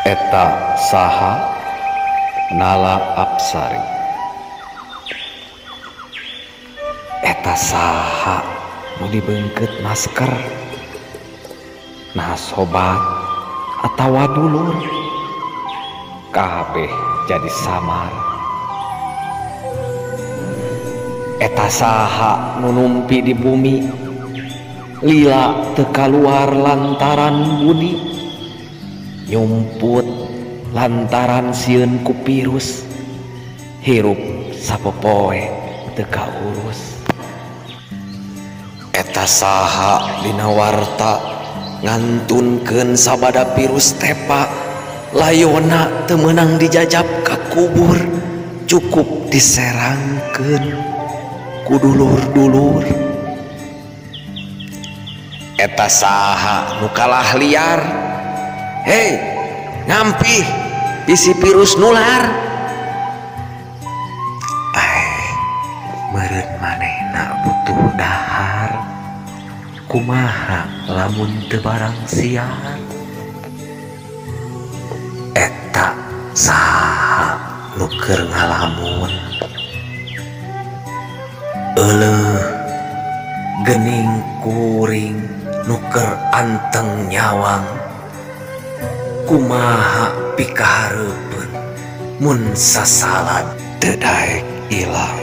Eta saha Nala Apsari. Eta saha nu dibeungkeut masker? Nah sobat atawa dulur kabeh jadi samar. Eta saha nu numpi di bumi lila teu kaluar lantaran budi nyumput lantaran sieun ku virus hirup sapopoe teu kaurus. Eta saha dina warta ngantunkeun sabada virus tepa layona teu meunang dijajab ka kubur cukup diserangkeun ku dulur-dulur. Eta saha nu kalah liar hei ngampih bisi virus nular. Aeh meureun manehna butuh dahar kumaha lamun teu barang siar. Eta saha nu keur ngalamun euleuh geuning kuring nu keur anteng nyawang kumaha pikahareupeun mun sasalad teu daek ilang.